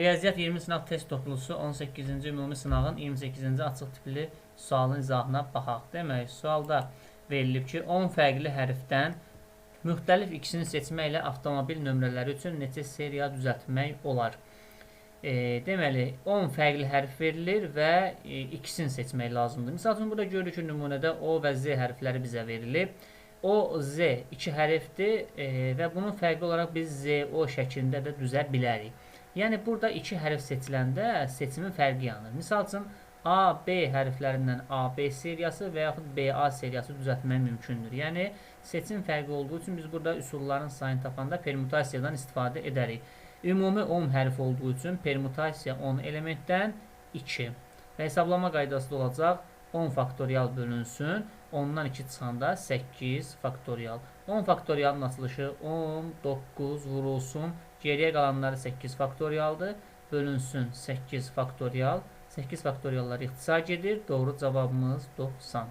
Riyaziyyat 20 sınaq test toplusu 18-ci ümumi sınağın 28-ci açıq tipli sualın izahına baxaq. Demək, sualda verilib ki, 10 fərqli hərfdən müxtəlif ikisini seçməklə avtomobil nömrələri üçün neçə seriya düzəltmək olar? Deməli, 10 fərqli hərf verilir və ikisini seçmək lazımdır. Misal üçün, burada görürük ki, nümunədə O və Z hərfləri bizə verilib. O, Z iki hərfdir və bunun fərqli olaraq biz Z, O şəklində də düzə bilərik. Yəni, burada iki hərf seçiləndə seçimin fərqi yanır. Misal üçün, A, B hərflərindən A, B seriyası və yaxud B, A seriyası düzəltmək mümkündür. Yəni, seçim fərqi olduğu üçün biz burada üsulların sayını tapanda permutasiyadan istifadə edərik. Ümumi 10 hərf olduğu üçün permutasiya 10 elementdən 2. Və hesablama qaydası da olacaq 10 faktorial bölünsün. 10-dan 2 çıxanda 8 faktorial. 10 faktorialın açılışı 10, 9 vurulsun. Geriyə qalanları 8 faktorialdır. Bölünsün 8 faktorial. 8 faktoriallar ixtisar gedir. Doğru cavabımız 90.